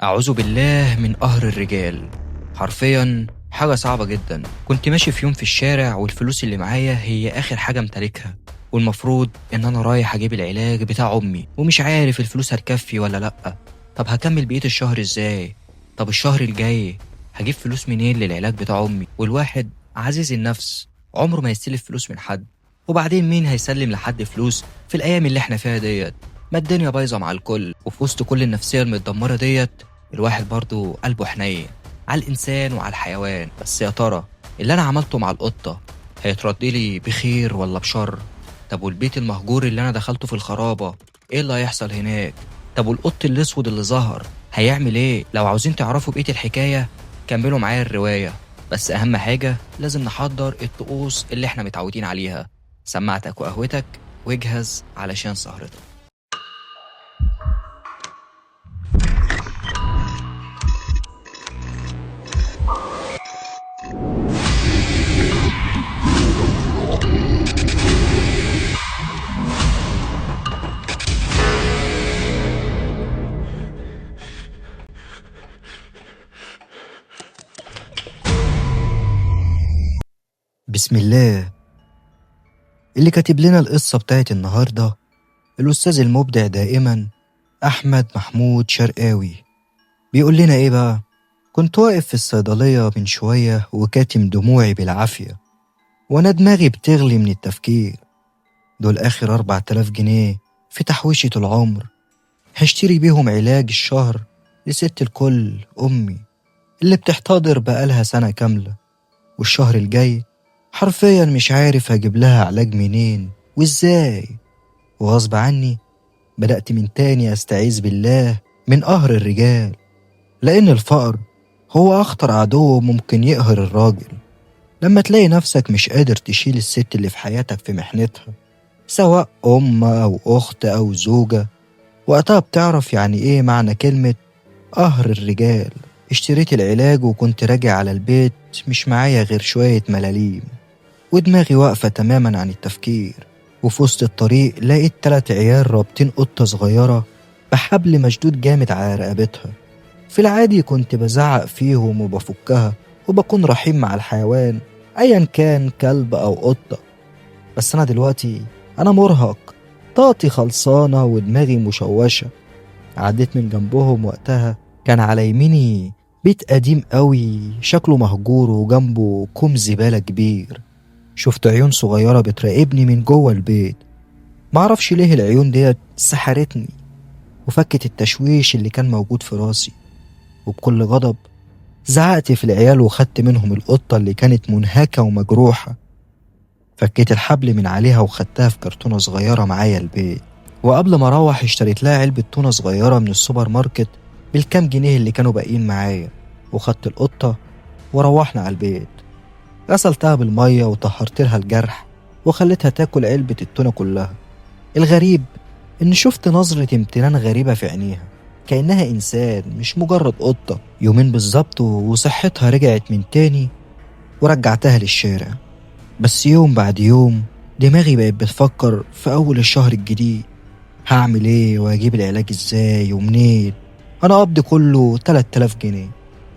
أعوذ بالله من قهر الرجال، حرفيا حاجة صعبة جدا. كنت ماشي في يوم في الشارع والفلوس اللي معايا هي آخر حاجة امتلكها، والمفروض إن أنا رايح أجيب العلاج بتاع أمي ومش عارف الفلوس هتكفي ولا لأ. طب هكمل بقية الشهر إزاي؟ طب الشهر الجاي هجيب فلوس منين للعلاج بتاع أمي؟ والواحد عزيز النفس عمره ما يستلف فلوس من حد، وبعدين مين هيسلم لحد فلوس في الأيام اللي احنا فيها ديت؟ ما الدنيا بايظة مع الكل، وفي وسط كل النفسية المتدمرة ديت الواحد برضو قلبه حنين على الإنسان وعلى الحيوان. بس يا ترى اللي أنا عملته مع القطة هيترد لي بخير ولا بشر؟ طب والبيت المهجور اللي أنا دخلته في الخرابة إيه اللي هيحصل هناك؟ طب والقط الأسود اللي ظهر هيعمل إيه؟ لو عاوزين تعرفوا بقية الحكاية كملوا معايا الرواية، بس أهم حاجة لازم نحضر الطقوس اللي احنا متعودين عليها. سماعتك وقهوتك واجهز علشان سهرتك. بسم الله. اللي كاتب لنا القصة بتاعت النهاردة الأستاذ المبدع دائما أحمد محمود شرقاوي. بيقول لنا إيه بقى؟ كنت واقف في الصيدلية من شوية وكاتم دموعي بالعافية وأنا دماغي بتغلي من التفكير. دول آخر 4000 جنيه في تحويشة العمر هشتري بيهم علاج الشهر لست الكل أمي اللي بتحتضر بقالها سنة كاملة، والشهر الجاي حرفيا مش عارف هجيب لها علاج منين وازاي. وغصب عني بدأت من تاني أستعيذ بالله من قهر الرجال، لأن الفقر هو أخطر عدو ممكن يقهر الراجل. لما تلاقي نفسك مش قادر تشيل الست اللي في حياتك في محنتها، سواء أم أو أخت أو زوجة، وقتها بتعرف يعني إيه معنى كلمة قهر الرجال. اشتريت العلاج وكنت راجع على البيت مش معايا غير شوية ملاليم ودماغي واقفة تماما عن التفكير. وفي وسط الطريق لقيت 3 عيال رابطين قطة صغيرة بحبل مشدود جامد على رقبتها. في العادي كنت بزعق فيهم وبفكها وبكون رحيم مع الحيوان أيا كان كلب أو قطة، بس أنا دلوقتي أنا مرهق، طاقتي خلصانة ودماغي مشوشة. عديت من جنبهم وقتها، كان على يميني بيت قديم قوي شكله مهجور وجنبه كوم زبالة كبير. شفت عيون صغيرة بتراقبني من جوه البيت، معرفش ليه العيون ديت سحرتني وفكت التشويش اللي كان موجود في راسي. وبكل غضب زعقت في العيال وخدت منهم القطة اللي كانت منهكة ومجروحة. فكيت الحبل من عليها وخدتها في كرتونة صغيرة معايا البيت. وقبل ما اروح اشتريت لها علبة تونة صغيرة من السوبر ماركت بالكام جنيه اللي كانوا باقيين معايا، وخدت القطة وروحنا على البيت. غسلتها بالمية وطهرت لها الجرح وخليتها تاكل علبة التونة كلها. الغريب إن شفت نظرة امتنان غريبة في عينيها، كأنها إنسان مش مجرد قطة. يومين بالظبط وصحتها رجعت من تاني ورجعتها للشارع. بس يوم بعد يوم دماغي بقت بتفكر في أول الشهر الجديد، هعمل إيه وأجيب العلاج إزاي ومنين؟ أنا قبضي كله 3000 جنيه،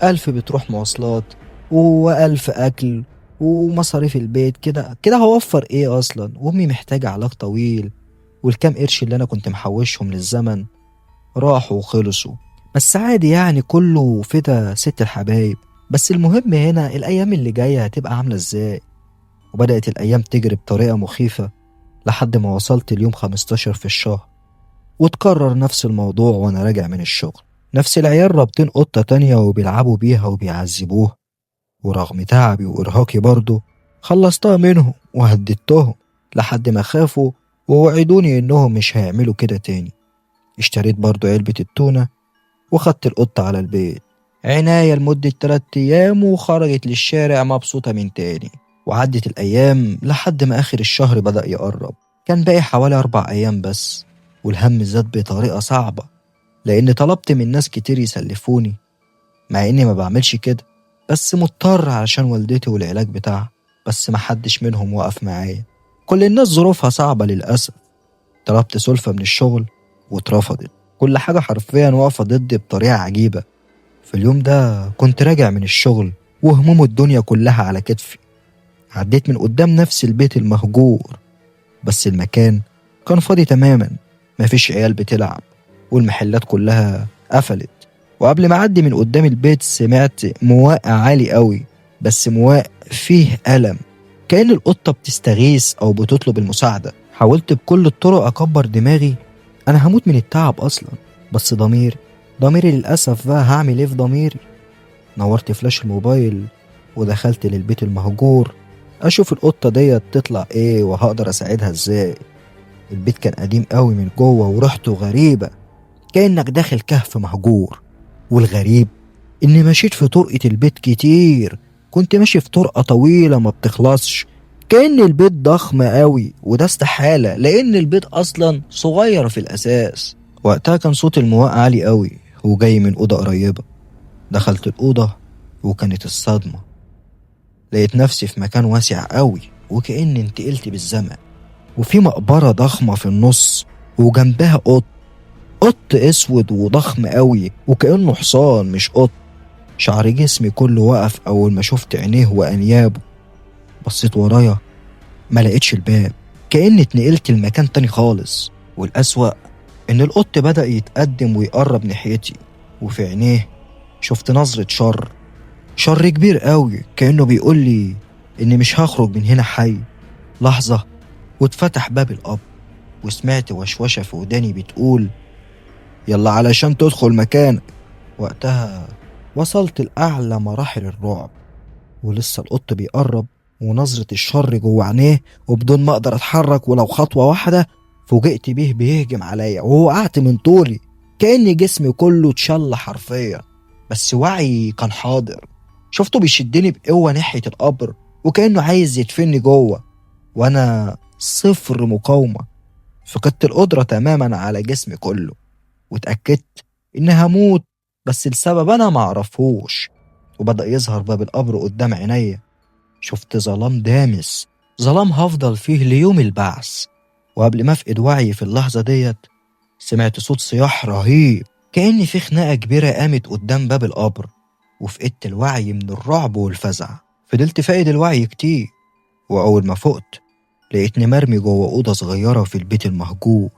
1000 بتروح مواصلات و1000 أكل ومصاريف البيت، كده كده هوفر إيه أصلا؟ وأمي محتاجة علاج طويل، والكام قرش اللي أنا كنت محوشهم للزمن راحوا وخلصوا. بس عادي يعني، كله فدا ست الحبايب. بس المهم هنا الأيام اللي جاية هتبقى عاملة إزاي. وبدأت الأيام تجري بطريقة مخيفة لحد ما وصلت اليوم 15 في الشهر، وتكرر نفس الموضوع وأنا راجع من الشغل. نفس العيال رابطين قطة تانية وبيلعبوا بيها وبيعذبوها، ورغم تعبي وإرهاقي برضو خلصتها منهم وهددتهم لحد ما خافوا ووعدوني إنهم مش هيعملوا كده تاني. اشتريت برضو علبة التونة وخدت القطة على البيت عناية لمدة 3 أيام، وخرجت للشارع مبسوطة من تاني. وعدت الأيام لحد ما آخر الشهر بدأ يقرب، كان باقي حوالي 4 أيام بس، والهم زاد بطريقة صعبة لأن طلبت من ناس كتير يسلفوني مع إني ما بعملش كده، بس مضطر علشان والدتي والعلاج بتاعها. بس ما حدش منهم وقف معايا، كل الناس ظروفها صعبة للأسف. طلبت سلفة من الشغل واترفضت، كل حاجة حرفيا واقفة ضدي بطريقة عجيبة. في اليوم ده كنت راجع من الشغل وهموم الدنيا كلها على كتفي. عديت من قدام نفس البيت المهجور، بس المكان كان فاضي تماما، مفيش عيال بتلعب والمحلات كلها قفلت. وقبل ما أعدي من قدام البيت سمعت مواء عالي قوي، بس مواء فيه ألم، كأن القطة بتستغيث أو بتطلب المساعدة. حاولت بكل الطرق أكبر دماغي، أنا هموت من التعب أصلا، بس ضميري للأسف بقى هعمل إيه في ضميري؟ نورت فلاش الموبايل ودخلت للبيت المهجور أشوف القطة ديت تطلع إيه وهقدر أساعدها إزاي. البيت كان قديم قوي من جوه وريحته غريبة، كأنك داخل كهف مهجور. والغريب إني مشيت في طرقة البيت كتير، كنت ماشي في طرقة طويلة ما بتخلصش، كأن البيت ضخم قوي، وده استحالة لأن البيت أصلا صغير في الأساس. وقتها كان صوت المواء عالي قوي وجاي من أوضة قريبة. دخلت الأوضة وكانت الصدمة، لقيت نفسي في مكان واسع قوي وكأني انتقلت بالزمن، وفي مقبرة ضخمة في النص وجنبها قط اسود وضخم قوي وكأنه حصان مش قط. شعر جسمي كله وقف أول ما شفت عينيه وأنيابه. بصيت ورايا ما لقيتش الباب، كأني اتنقلت المكان تاني خالص. والأسوأ إن القط بدأ يتقدم ويقرب ناحيتي، وفي عينيه شفت نظرة شر كبير قوي، كأنه بيقول لي إني مش هخرج من هنا حي. لحظة واتفتح باب القبر، وسمعت وشوشة في وداني بتقول يلا علشان تدخل مكانك. وقتها وصلت لأعلى مراحل الرعب، ولسه القط بيقرب ونظرة الشر جوه عينيه، وبدون ما أقدر أتحرك ولو خطوة واحدة فوجئت بيه بيهجم عليا، ووقعت من طولي كأن جسمي كله اتشل حرفيا، بس وعي كان حاضر. شفته بيشدني بقوة ناحية القبر وكأنه عايز يدفني جوه، وأنا صفر مقاومة، فقدت القدرة تماما على جسمي كله، واتأكدت إن هموت بس لسبب أنا معرفهوش. وبدأ يظهر باب القبر قدام عينيا، شفت ظلام دامس، ظلام هفضل فيه ليوم البعث. وقبل ما أفقد وعي في اللحظة ديت سمعت صوت صياح رهيب، كأن في خناقة كبيرة قامت قدام باب القبر، وفقدت الوعي من الرعب والفزع. فضلت فاقد الوعي كتير، وأول ما فقت لقيتني مرمي جوه أوضة صغيرة في البيت المهجور،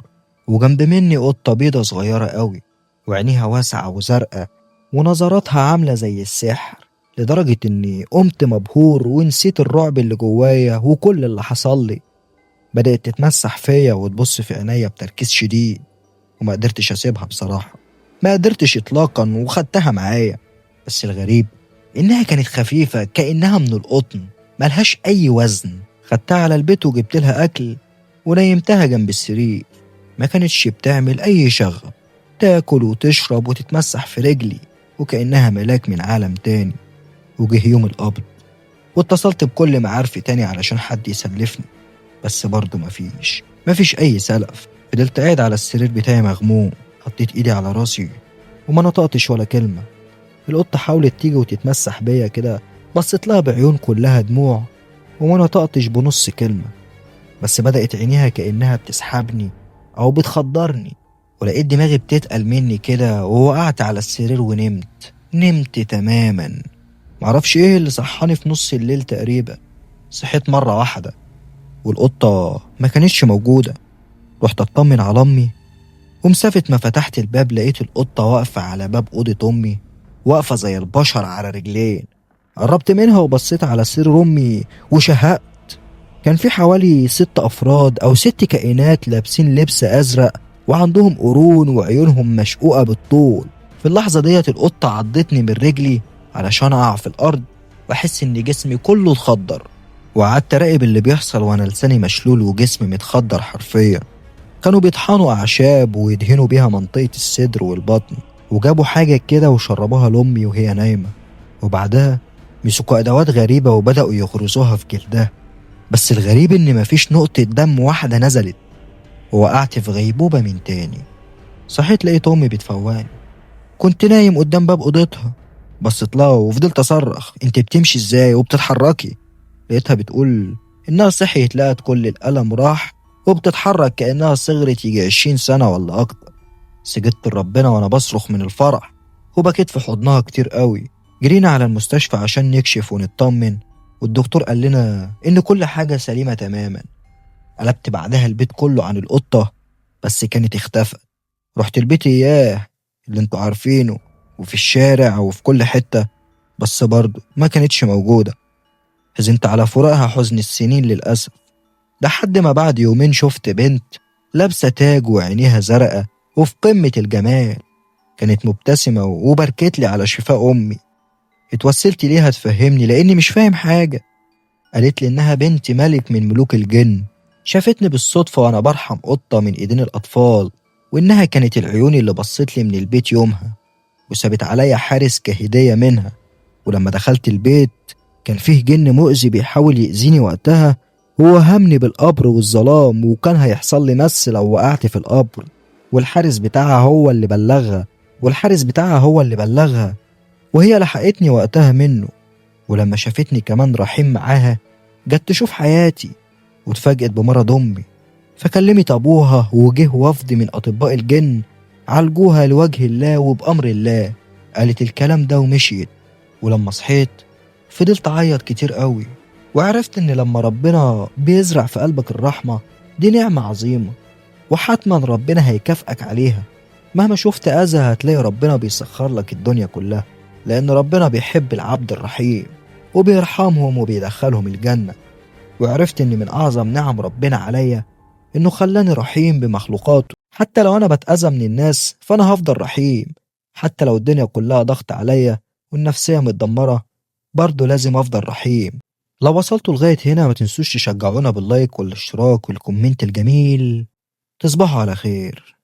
وجنب مني قطة بيضة صغيرة قوي، وعينيها واسعة وزرقاء ونظراتها عاملة زي السحر، لدرجة إني قمت مبهور ونسيت الرعب اللي جوايا وكل اللي حصل لي. بدأت تتمسح فيا وتبص في عينيا بتركيز شديد، وما قدرتش أسيبها بصراحة، ما قدرتش إطلاقا، وخدتها معايا. بس الغريب إنها كانت خفيفة كأنها من القطن، ملهاش أي وزن. خدتها على البيت وجبت لها أكل ونيمتها جنب السرير، ما كانتش بتعمل أي شغب، تاكل وتشرب وتتمسح في رجلي وكأنها ملاك من عالم تاني. وجه يوم القبض واتصلت بكل معارفي تاني علشان حد يسلفني، بس برضه مفيش أي سلف. فضلت قاعد على السرير بتاعي مغموم، حطيت إيدي على راسي وما نطقتش ولا كلمة. القطة حاولت تيجي وتتمسح بيا كده، بصيت لها بعيون كلها دموع وما نطقتش بنص كلمة، بس بدأت عينيها كأنها بتسحبني أو بتخدرني، ولقيت دماغي بتتقل مني كده، ووقعت على السرير ونمت. نمت تماما، معرفش ايه اللي صحاني في نص الليل تقريبا. صحيت مرة واحدة والقطة ما كانتش موجودة. رحت اطمن على امي، ومسافة ما فتحت الباب لقيت القطة واقفة على باب أوضة امي، واقفة زي البشر على رجلين. قربت منها وبصيت على سرير امي وشهقت. كان في حوالي 6 أفراد أو 6 كائنات لابسين لبس أزرق وعندهم قرون وعيونهم مشقوقة بالطول. في اللحظة ديت القطة عضتني من رجلي علشان أقع في الأرض وأحس إن جسمي كله اتخدر، وقعدت أراقب اللي بيحصل وأنا لساني مشلول وجسمي متخدر حرفيا. كانوا بيطحنوا أعشاب ويدهنوا بيها منطقة الصدر والبطن، وجابوا حاجة كده وشربوها لأمي وهي نايمة، وبعدها مسكوا أدوات غريبة وبدأوا يغرزوها في جلدها. بس الغريب إن مفيش نقطة دم واحدة نزلت، ووقعت في غيبوبة من تاني. صحيت لقيت أمي بتفوقني، كنت نايم قدام باب أوضتها. بصيت لها وفضلت أصرخ، أنت بتمشي إزاي وبتتحركي؟ لقيتها بتقول إنها صحيت، لقت كل الألم راح وبتتحرك كأنها صغرت يجي 20 سنة ولا أكتر. سجدت لربنا وأنا بصرخ من الفرح، وبكيت في حضنها كتير قوي. جرينا على المستشفى عشان نكشف ونطمن، والدكتور قال لنا إن كل حاجة سليمة تماما. قلبت بعدها البيت كله عن القطة، بس كانت اختفت. رحت البيت إياه اللي انتوا عارفينه، وفي الشارع وفي كل حتة، بس برضه ما كانتش موجودة. حزنت على فراقها حزن السنين للأسف. لحد ما بعد يومين شفت بنت لابسة تاج وعينيها زرقاء وفي قمة الجمال، كانت مبتسمة وباركت لي على شفاء أمي. اتوسلت ليها تفهمني لأني مش فاهم حاجة. قالت لي إنها بنت ملك من ملوك الجن، شافتني بالصدفة وأنا برحم قطة من إيدين الأطفال، وإنها كانت العيون اللي بصت لي من البيت يومها، وسابت عليا حارس كهدية منها. ولما دخلت البيت كان فيه جن مؤذي بيحاول يأذيني وقتها، هو همني بالقبر والظلام، وكان هيحصل لي مس لو وقعت في القبر، والحارس بتاعها هو اللي بلغها وهي لحقتني وقتها منه. ولما شافتني كمان رحيم معاها جت تشوف حياتي، واتفاجئت بمرض أمي، فكلمت أبوها وجه وفد من أطباء الجن عالجوها لوجه الله وبأمر الله. قالت الكلام ده ومشيت. ولما صحيت فضلت أعيط كتير قوي، وعرفت إن لما ربنا بيزرع في قلبك الرحمة دي نعمة عظيمة، وحتما ربنا هيكافئك عليها. مهما شفت أذى هتلاقي ربنا بيسخر لك الدنيا كلها، لأن ربنا بيحب العبد الرحيم وبيرحمهم وبيدخلهم الجنة. وعرفت إن من أعظم نعم ربنا عليا إنه خلاني رحيم بمخلوقاته. حتى لو أنا بتأذى من الناس فأنا هفضل رحيم، حتى لو الدنيا كلها ضغط عليا والنفسية متدمرة برضه لازم أفضل رحيم. لو وصلتوا لغاية هنا ما تنسوش تشجعونا بال like والاشتراك وال comment الجميل. تصبحوا على خير.